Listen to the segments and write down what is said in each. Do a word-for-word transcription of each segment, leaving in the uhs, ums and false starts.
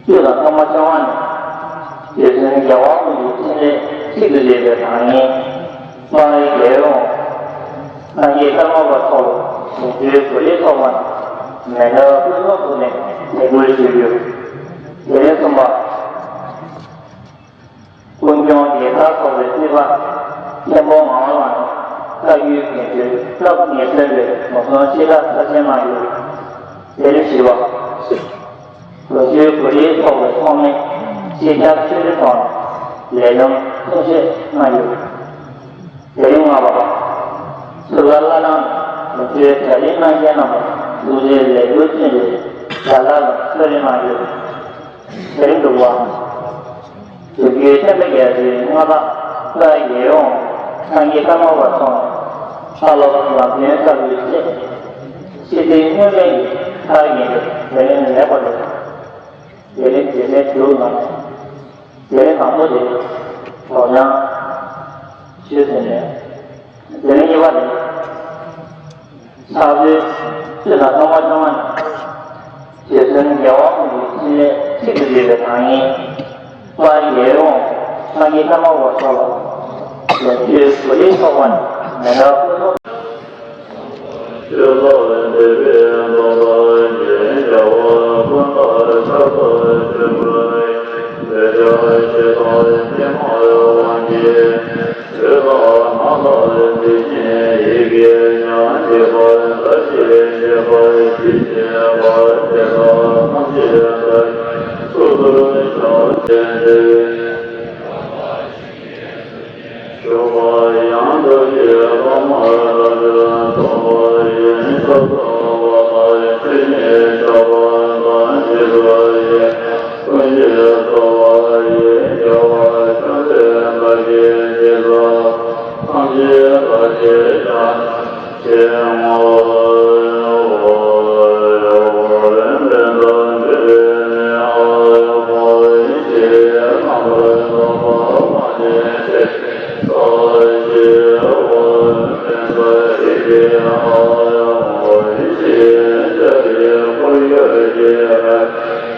ཆོས་དང་ཐོག་མ་བྱུང་བ་ནས། རྗེ་བཙུན་རྒྱལ་དབང་གི་ཕྲིན་ལས་གཅིག་ཏུ་བསྡུས་པའི་གྲངས་སྙིང་། སྤང་བའི་རྒྱལ་ཡོངས་སངས་རྒྱས་ཀརྨ་པ་ཚོ་ལ་ལོ་རྒྱུས་གོ་ལའི་ཐོག་མ་མེ་མདའ་སྤུ་གྲོགས་ཐོག་ནས་དད་གུས་ཞུ་རྒྱུ། དེ་ལས་གསུམ་པ། ཀུན་མཁྱེན་རྒྱལ་ཚབ་ཚོགས་པའི་སྲིད་པ་མཁན་པོ་ངག་དབང་ལགས་ནས་བཀའ་བརྒྱུད་དགེ་ཆོས་སྐབས་ངེས་གསལ་བའི་ངོ་སྲུང་ཕྱིར་བསྒྲགས་མཐར་ཕྱིན་གནང་ཡོད། དེ་ལས་བཞི་པ། ལོ་རྒྱུས་གོ་ལའི་ཐོག་ཏུ་ཐོགས་མེད་ཤེས་བྱ་ཆོས་རིག་ཐོག་ནས་ལས་རིམ་གསུང་བཤད་གནང་ཡོད། དེ་རིང་ལྔ་པ། ཚུར་ལ་བླ་བྲང་ལོ་རྒྱུས་གྲ་སྒྲིག་གནང་མཁན་རྣམས་ལ་ཐུགས་རྗེ་ལེགས་འབུལ་བྱིན་ཏེ་ཞལ་ལག་ལ་གསོལ་རས་གནང་ཡོད། དེ་རིང་དྲུག་པ། ལོ་རྒྱུས་བསྟན་པ་རྒྱ་མཚོའི་མངའ་བདག་ཀ་རྒྱལ་ཡོངས་སངས་རྒྱས་ཀརྨ་པ་ཚོ་བཀའ་སློབ་ལམ་སྟོན་ལྟ་བུའི་ཆེད། ཤེས་ལྡན་སྔོན་མའི་ཐག་ཉེ་བའི་དེ་རིང་ལེགས་པར་སྒྲུབ། དེ་རིང་དེ་ལས་དྲུག་ནང་། དེ་རིང་དང་པོ་དེ་རོགས་རམ་ཞུས་ཟིན་ནས། དེ་རིང་གཉིས་པ་དེ་ཕྱག་འབུལ་ཆོས་དང་ཐོག་མ་བཅོ་ལྔ་ནས། རྗེ་བཙུན་རྒྱལ་དབང་གི་ཕྲིན་ལས་གཅིག་ཏུ་བསྡུས་པའི་གྲངས་སྙིང་། དཔལ་རྒྱལ་ཡོངས་སངས་རྒྱས་ཀརྨ་པ་ཚོ་ལ་ལོ་རྒྱུས་གོ་ལའི་ཐོག་མ་ནས་མེ་མདའ་སྤུ་གྲོགས། ཆོས་ལ་དད་པས་བཟློག་པ་ཅན། རྒྱལ་བ་ཀུན་ལ་ཕྱག་འཚལ་བསྟོད་པ་ཡི། འདོད་ཆགས་ཞེ་སྡང་སྐྱེས་མ་དབང་གིས། ཆོས་ལ་སྨྲ་ལ་འཇིགས་ཤིང་ཡི་གེ་ཉམས། སྡིག་པ་ལྟ་ཞིག་བྱེད་པ་ཡི། ཇི་སྙེད་པ་དེ་དག་ཐམས་ཅད་བདག་གིས་སོ་སོར་བཤགས་ཏེ། ཞོགས་པ་ཡང་དག་གི་ཐོག་མར་བདག་ཅག་ཐོབ་པ་ཡི། ད་ལྟ་བ་དང་ཆོས་ཉིད་ཆགས་པ་དང་འཇིགས་པ་ཡི། ཀུན་གཞི་རྩོལ་བ་ཡི། རྒྱལ་བ་བཅོམ་ལྡན་བདག་གིས་ཇི་ཙམ་ཐམས་ཅད་བདག་གིས་བསྐྱངས། ཞེས་བསྔོ།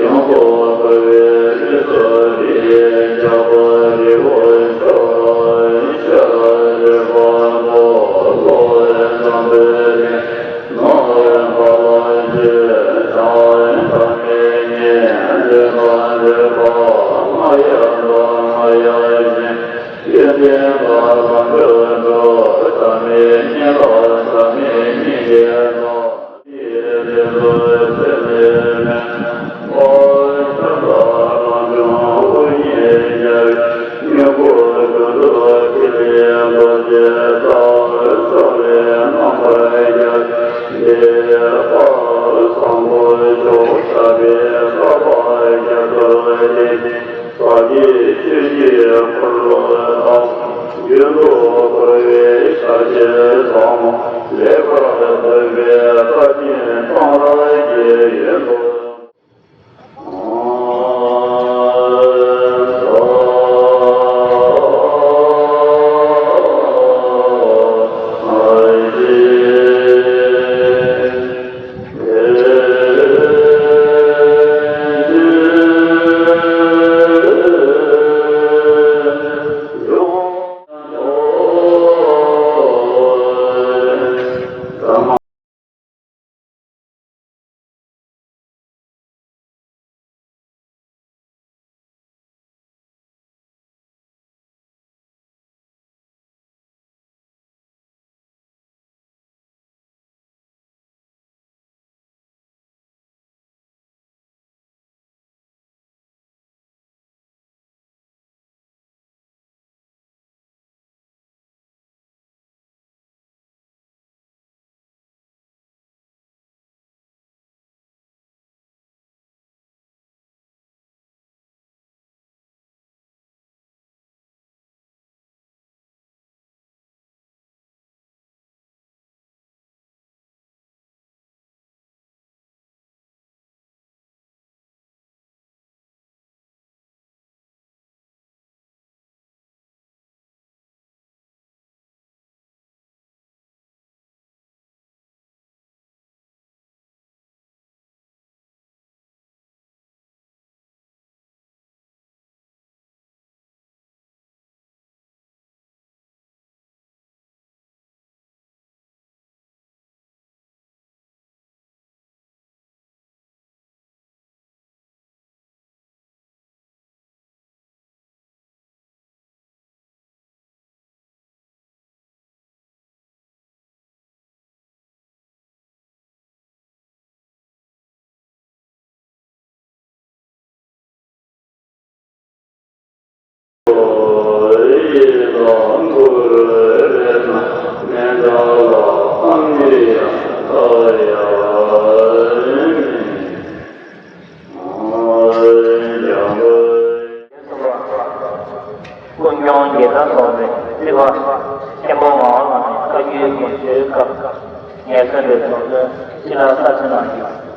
ཡོངས་སུ་གྲོལ་བའི་རིགས་སུ་འདི་ཡི་རྒྱལ་པོ་རི་བོ་མཆོག་ཤར་རི་བོ་མོ་ལོ་འཛམ་བུའི་གླིང་ནོར་འཕགས་ལ་སྤྱོད། བྱང་ཐ་མའི་གཉེན་འདུན་དང་འདུན་པ་མ་ཡལ་དང་མ་ཡལ་ཞིང་། ཡོན་ཏན་དང་ལམ་འགྲོ་འགྲོ། ཐ་མའི་གཉེན་ལ་ཐ་མའི་སྙིང་གའི་ནོར། ས་གི་ཆོས་ཀྱི་འཁོར་ལོ་དང་། ཡོན་དུ་འཁོར་བའི་ཤཱཀྱ་དང་། ལེགས་པར་བསྟོད་པའི་བཀའ་དྲིན་གཙང་རབ་ཀྱི་ཡོན་དུ། ལས་ཀ་ལས་ཚོགས་ཆེན་སྤྱི་བཏང་ས་ཆེན་ནང་བཞུགས།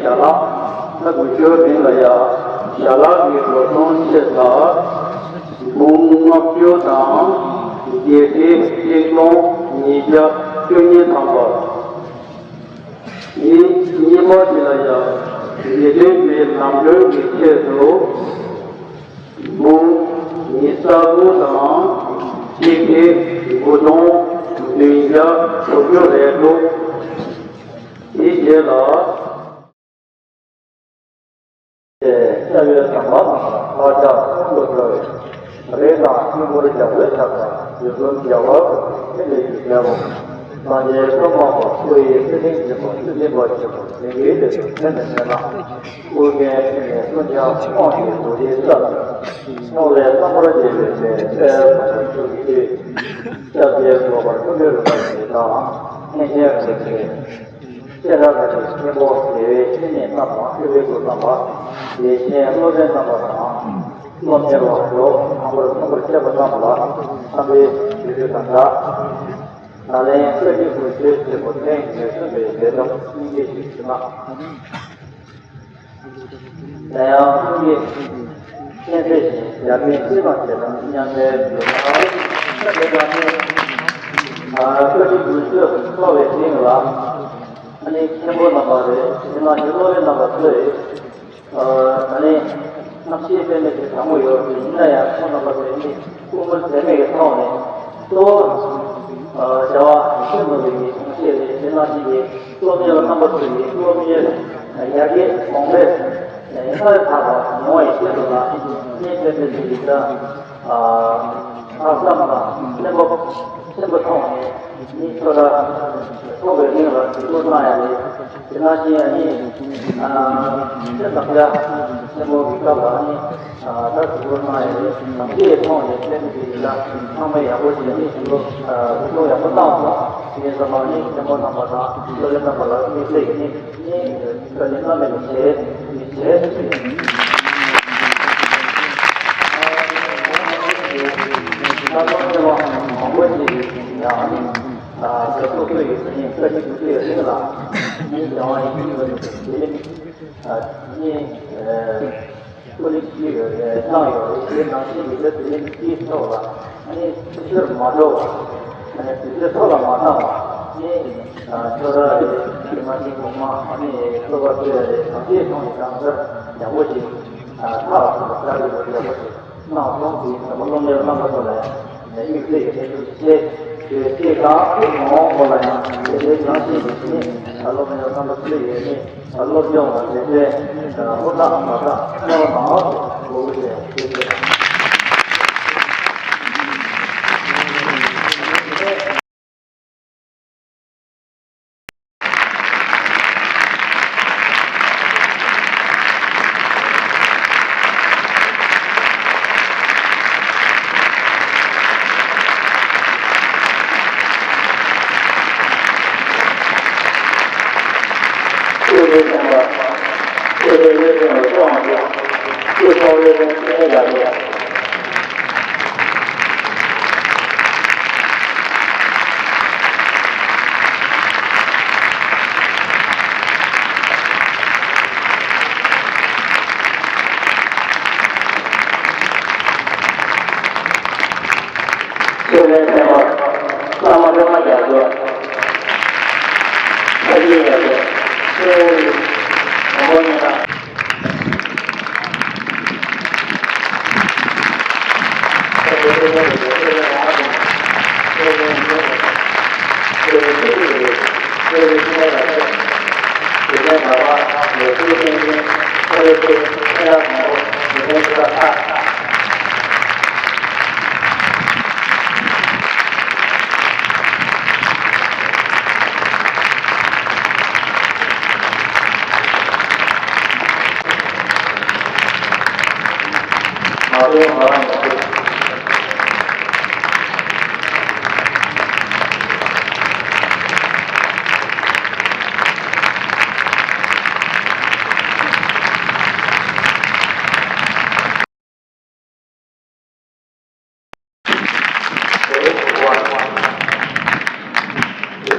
ཞལ་ལག་ད་དགུ་ཤོས་རིང་ལ་ཡ། ཞལ་ལག་གི་འགྲོ་སོང་ཆེད་དུ་འབུམ་ལྔ་བཅུ་དང་བརྒྱད་ཁྲི་གཅིག་སྟོང་ཉིས་བརྒྱ་བཅུ་གཉིས་ཐམ་པ། ཉིན་གཉིས་པ་དེ་ལ་ཡང་དགེ་འདུན་པའི་ལམ་གྲོན་གྱི་ཆེད་དུ་འབུམ་ཉི་ཤུ་རྩ་དགུ་དང་གཅིག་ཁྲི་དགུ་སྟོང་བདུན་བརྒྱ་དྲུག་ཅུ་རེ་དྲུག་དེའི་རྗེས་ལ། ཤ་བའི་ཟམ་པ་དང་ལྷ་ལྕགས་ཀུན་ཏུ་འགྲོ་བའི་རི་དང་སྲིན་པོར་རྒྱལ་པོའི་ཆབ་དང་རྗེ་བཙུན་རྒྱལ་བ་ཀུན་གྱི་རྒྱལ་པོ་སངས་རྒྱས་ཀུན་སྤངས་པ་སྐུ་ཡི་སྤྱི་དང་སྤྱི་དང་སྤྱི་དང་སྤྱི་དང་ལྡན་གྱི་དེ་ནི་མཚན་ལ་སྐུ་ངལ་ཕྱིན་ནས་སྤུན་ཆ་དབང་གི་རྡོ་རྗེའི་རྩ་ལ་སྔོ་བའི་རྣམ་པར་རྒྱལ་བའི་ལྷའི་དཔལ་བཟང་པོ་ཞུ་གི་ཤཱཀྱའི་རྫོགས་པར་ཀུན་འདུས་རུ་ཁག་གི་དང་མཁན་ཆེན་རིན་པོ་ཆེ། ཤེས་རབ་ཀྱི་སྙིང་པོ་དགེ་བའི་བཤེས་གཉེན་རྣམས་དང་སྤྲུལ་པའི་སྐུ་བལྟམས་པ། ཡེ་ཤེས་སློབ་དཔོན་རྣམ་པ་དང་། སློབ་གཉེར་བ་ཇོ་བོ་དང་པོར་མཐོན་པོར་བཅར་བ་རྣམས་ལ་འཚམས་པའི་ཞུ་རྒྱུ་དང་སྦྲགས། ད་ལན་བཀའ་བརྒྱུད་དགོན་གཞིའི་བྱེད་སྒོ་ཐེངས་ཉེར་གསུམ་པའི་ལས་བསྡོམས་སྙིང་བསྡུས་ཤིག་ཞུ་ན། ན་ཡང་ཀུན་གྱིས་མཁྱེན་གསལ་བཞིན་རྒྱ་མིའི་སྲིད་དང་རྒྱལ་ཁམས་མཉམ་འབྲེལ་དགོས་ན། ད་ལྟ་ནི་ཨ་བཀའ་བརྒྱུད་དགོན་གཞི་གསོ་བའི་རིང་ལ་ཨ་ནི་མཁན་པོ་རྣམ་པ་རེད། དེ་ནང་བཞིན་སློབ་དཔོན་རྣམ་པ་ཚོས་ཨ་ད་ནི་གནམ་གཤིས་དཔེ་མེད་ཀྱི་གྲང་མོ་ཡོད་རེད། ཡིན་ན་ཡང་ཁོང་རྣམ་པ་ཚོས་ནི་དབུ་མ་འཛད་མེད་ཀྱི་ཐོག་ནས་གཙོ་བོ་ཨ་བྱ་བ་ཤིན་ཏུ་ནོར་བའི་གོང་བཤད་རེད། དེ་ནང་བཞིན་གྱི་སློབ་གཉེར་བ་རྣམ་པ་ཚོ་ཡིས་སློབ་གཉེར་ཡར་རྒྱས་གོང་འཕེལ་སྔར་ལས་ལྷག་པ་ཡོང་བའི་ཆེད་དུ་ལ་གནས་ཚུལ་དེ་ཚོ་ཡིན་ཙང་། ལྷག་བསམ་དང་སེམས་པ་སེམས་པ་ཐོག་ནས་ནི་ཚོ་ལ་ཚོགས་པའི་རིང་ལ་གྲོས་བསྡུར་གནང་ཡ་རེད། དེ་ནང་བཞིན་ནི་ཚེ་ཐམས་ཅད་ཆེན་པོ་གི་སྐབས་ལ་ནི། ད་དུ་བོར་གནང་ཡོད། དམ་ཚིག་ཐོག་ནས་བསྟན་པའི་ལ་ཚང་མས་ཡག་པོ་བྱས་ནས་ཞུ་ལོ་བུ་ཐོ་ཡག་པོ་བཏང་སོང་། དེ་ཡིན་ཙང་མ་ནི་ཆེན་པོ་རྣམ་པ་དང་བློ་ལྡན་རྣམ་པ་ལ་དམིགས་བསལ་གྱི་ནི་ནི་བཀའ་ནི་བླ་མེད་ཀྱི་བྱས་ནི་བྱས་ཟེར་ནས། ད་ལོ་ནི་བ་མང་པོ་ཞིག་ཡང་ནི་ད་ཐུགས་བསྐྱེད་ཀྱི་ཚེ་ཉིན་བཀའ་ཆེན་དགུ་བཅུའི་རིང་ལ་ནི་སྦྱང་བ་ཡིན་པ་ནི་དེ་ནི། ནི་ཨ་ཀུ་ལི་ཀི་ཡོད་རེད། གནང་ཡོད་རེད། དེ་ནང་བཞིན་ཡིན་ན་དེ་ནི་དེའི་ཐོག་ལ་ནི་ཕྱི་ཕྱིར་མ་འགྲོ་བ། ནི་དེ་ཚོའི་ཐོག་ལ་མ་བཏང་བ། ནི་ཨ་ཁྱོད་ར་རེད། དེ་མ་ནི་ངོ་མ་ནི་སློབ་པ་ཚོ་ཡ་རེད། དམ་ཚིག་ཐོག་ནས་གང་ལྟར་ཡག་པོ་ཞིག་ཨ་ཐག་ཐག་ཆག་ཡོད་པ་ཡག་པོ་ཞིག་གནང་སོང་། དེ་ཚོ་སློབ་གཉེར་རྣམ་པ་ཚོ་ལ་ཡང་དམིགས་བསལ་གྱི་ཐེག་ཆུང་ཆེ་ཆེ་ཆེ་དང་ཐུགས་མང་པོ་ལ་ཡང་དེ་ཚོའི་གནང་བཞིན་དུ་ནི་སློབ་གཉེར་རྣམ་པ་ཚོ་ཡོད་ནི། སློབ་སྦྱོང་བ་དེ་ཚོས་ཧུར་ཐག་མ་ཐག་བསྔོ་བ་མང་བ་དགོས་ཀྱི་རེད།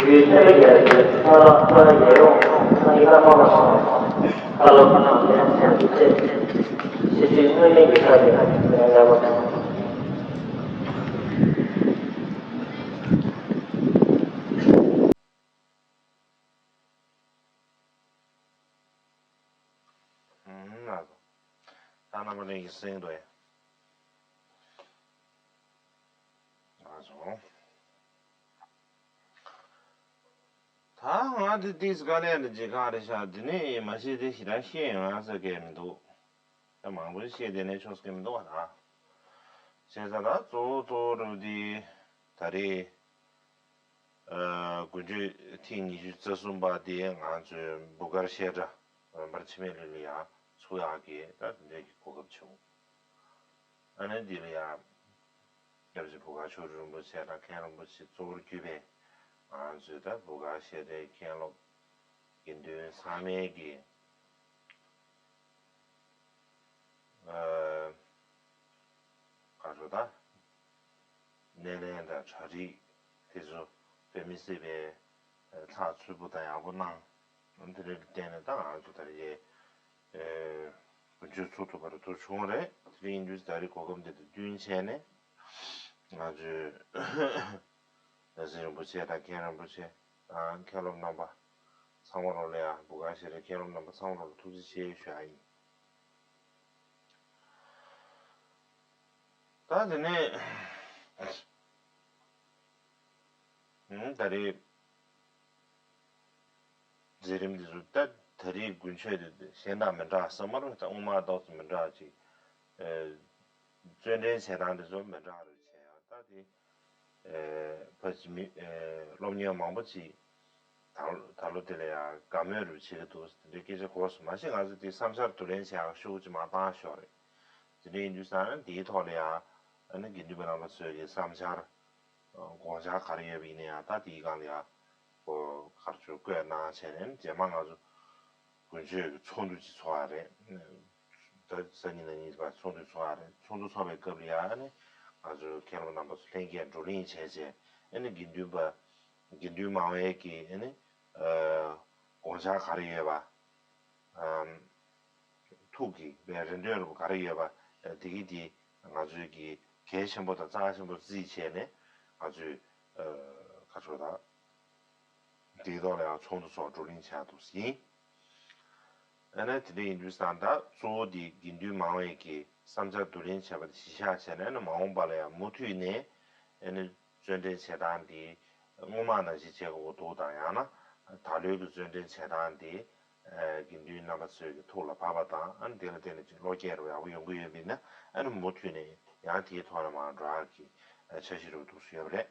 ཡུལ་ཐོན་རྒྱལ་གྱི་ཚོང་ར་ཁོའི་ཉེ་རུང་ས་ཡི་ཀ་མ་མ་སོང་། ཁ་ལོ་ཁ་ནང་ལན་ཚན་དུ་བཅད། སྲིད་ཇུས་དངོས་གནས་ཀྱི་ས་ཡི་ལན་ལ་མ་ཐོན། ད་རྣམ་པ་ལྷན་རྒྱས་གསན་འདུག་ཨེ། ང་ཚོ། ད་ང་དེ་ཏིས་དཀའ་ལས་འདི་ཇི་ག་རེ་ཤག་འདི་ནི་མ་ཤེས་དེ་ཞེ་དྲག་ཤེས་ཡོང་ས་གས་མི་འདུག་ད་མང་པོ་ཤེས་དེ་ནས་ཆོག་ས་གས་མི་འདུག་བ་ད། བྱས་ཙང་ད་གཙོ་བོ་གཙོ་བོ་རུ་འདི་ད་རེས་ཨ་དགུན་ཆོས་ཐེངས་ཉི་ཤུ་རྩ་གསུམ་པ་དེ་ང་ཚོའི་བུ་གར་བཤད་གྲྭ་འོན་པར་འཆི་མེད་ལུས་ལ་ཡང་ཚུགས་ཡག་གི་ད་དེ་འདྲའི་གི་གོ་སྐབས་བྱུང་། ཨ་ནི་འདི་ལ་ཡང་སྐྱབས་རྗེ་བུ་གར་ཆོས་སྒྲོན་རིན་པོ་ཆེ་དང་མཁན་རིན་པོ་ཆེ་གཙོ་བོར་གྱུར་པའི་ང་ཚོའི་ད་བུ་གར་བཤད་གྲྭའི་མཁན་སློབ་དགེ་འདུན་ཚང་མའི་གི་ཨ་ག་རེ་ཟེར་ད། སྣེ་ལེན་དང་གྲ་སྒྲིག་དེ་ཚོ་དཔེ་མི་སྲིད་པའི་ལྷག་ཚུལ་པོ་དང་ཡག་པོ་གནང་། དེ་འདྲའི་བརྟེན་ནས་ད་ང་ཚོ་ད་རེས་དགུན་ཆོས་ཚུགས་ཐུབ་པ་རེ་ཐུགས་བྱུང་བ་རེད། དེ་འདྲ་ཡིན་དུས་ད་རེས་གོ་སྐབས་འདི་དང་བསྟུན་བྱས་ནས་ང་ཚོས་བདག་འཛིན་རིན་པོ་ཆེ་དང་མཁན་རིན་པོ་ཆེ་དང་མཁན་སློབ་རྣམ་པ་ཚང་མ་ལོ་ལ་ཡང་བུ་གར་བཤད་གྲྭའི་མཁན་སློབ་རྣམ་པ་ཚང་མ་ལོ་ལ་ཐུགས་རྗེ་ཆེ་ཞུ་ཡ་ཡིན། ད་དེ་ནས་ད་རེས་མཛད་རིམ་འདི་ཚོ་ད་ད་རེས་དགུན་ཆོས་དེ་གཞན་དང་མི་འདྲ་ས་མ་རུ་ད་དབུ་མ་ཏོག་ཙམ་མི་འདྲ་ཅིག་བརྩོན་འགྲན་བྱེད་སྟངས་འདི་ཚོ་མི་འདྲ་རུ་བྱས་ཡང་ད་དེ། ཕ་གི་མི་སློབ་གཉེར་མང་པོ་ཅིག་ད་ད་ལོ་དེ་ལ་ཡང་དགའ་མོས་རུ་བྱེད་ཀྱི་འདུག་དེ་འདྲའི་སྐད་ཆ་གོ་སོང་། མ་གཞི་ང་ཚོ་དེ་བསམ་འཆར་བསྡུ་ལེན་བྱེད་ཡག་ཤུགས་ཅིག་མ་བཏང་ཤོར་རེད། དེ་འདྲ་ཡིན་དུས་ཙང་ན་དེའི་ཐོག་ལ་ཡང་ཨ་ནི་དགེ་འདུན་པ་རྣམ་པ་ཚོའི་གི་བསམ་འཆར་དགོངས་འཆར་ག་རེ་ཡོད་པ་ཡིན་ན་ཡང་ད་དེའི་སྒང་ལ་ཡང་གོ་ག་རེ་ཚུར་བཀོད་གནང་བྱས་ནས་རྗེས་མ་ང་ཚོ་དགུན་ཆོས་ཀྱི་ཚོགས་འདུ་ཅིག་ཚོགས་ཡ་རེད། ད་སང་ཉིན་གནངས་ཉིན་བར་ཚོགས་འདུ་ཚོགས་ཡ་རེད། ཚོགས་འདུ་ཚོགས་པའི་སྐབས་ལ་ཡང་ནི་ང་ཚོའི་མཁན་སློབ་རྣམ་པ་ཚོ་ལྷན་རྒྱས་བགྲོ་གླེང་བྱས་རྗེས་ཨ་ནི་དགེ་འདུན་པ་དགེ་འདུན་མང་བས་ཀྱི་ཨ་ནི་དགོངས་འཆར་ག་རེ་ཡོད་པ། ཐུགས་ཀྱི་བའི་རེ་འདུན་རུ་ག་རེ་ཡོད་པ་དེ་གི་དེ་ང་ཚོའི་གི་གལ་ཆེན་པོ་དང་རྩ་ཆེན་པོ་བརྩིས་བྱས་ནས་ང་ཚོས་ཁ་ཕྱོགས་དང་། དེའི་ཐོག་ལ་ཡང་ཚོགས་འདུ་སོགས་བགྲོ་གླེང་བྱ་ཐུབ་ཡིན། ཨ་ནི་དེ་འདྲ་ཡིན་དུས་ཙང་ད་གཙོ་བོ་དེ་དགེ་འདུན་མང་བས་ཀྱི་བསམ་འཆར་བསྡུ་ལེན་བྱས་པ་དེ་གཞི་བཞག་བྱས་ནས་ཨ་ནི་མ་འོངས་པ་ལ་ཡང་མུ་མཐུད་ནས་ཨ་ནི་བརྩོན་འགྲན་བྱེད་སྟངས་དེ་སྔོན་མ་ནང་བཞིན་བྱེད་དགོས་འདུག་དང་ཡང་ན་ད་ལོའི་གི་བརྩོན་འགྲན་བྱེད་སྟངས་དེ་དགེ་འདུན་རྣམ་པ་ཚོའི་གི་ཐུགས་ལ་བབས་པ་དང་ཨ་ནི་དེ་ལ་བརྟེན་ནས་ཅིག་བློ་སྐྱེད་རུ་ཡག་པོ་ཡོང་གི་ཡོད་པ་ཡིན་ན་ཨ་ནི་མུ་མཐུད་ནས་ཡང་དེའི་ཐོག་ལ་མར་འགྲོ་ཡག་གི་འཆར་གཞི་རུ་འདུག་སེ་ཡོད་པ་རེད།